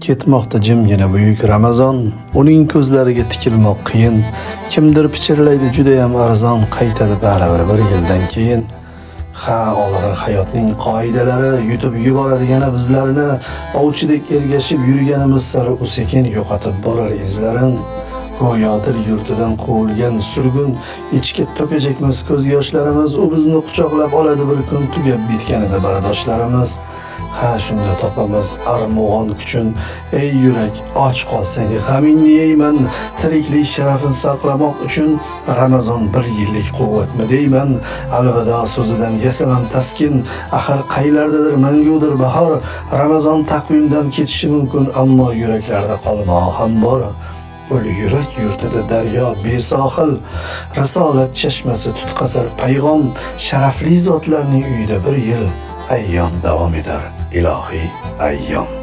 Ketmoqda jimgina buyuk Ramazon, uning ko'zlariga tikilmoq qiyin. Kimdir pichirlaydi judayam arzon, qaytadi baribir bir yildan keyin. Ha, olg'ir hayotning qoidalari yutib yuboradi yana bizlarni. Ovchidek ergashib yurganimiz sari u sekin yo'qotib borar izlarin. Go'yo dil yurtidan quvilgan surgun, ichga to'kajakmiz ko'z yoshlarimiz. U bizni quchoqlab oladi bir kun tugab bitganida bardoshlarimiz. Ha, shunda topamiz armug'on kuchun. Ey yurak, och qolsang g'amingni yeyman, tiriklik sharafin saqlamoq uchun. Ramazon bir yillik quvvatmi deyman, alvido so'zidan yasamam taskin. Axir qaylardadir mangudir bahor. Ramazon taqvimdan ketishi mumkin, ammo yuraklarda qolmog'i ham bor. O'l yurak yurtida daryo besohil, risolat chashmasi tutqazar payg'om. Sharafli zotlarning uyida bir yil ayyom davom etar, ilohiy ayyom.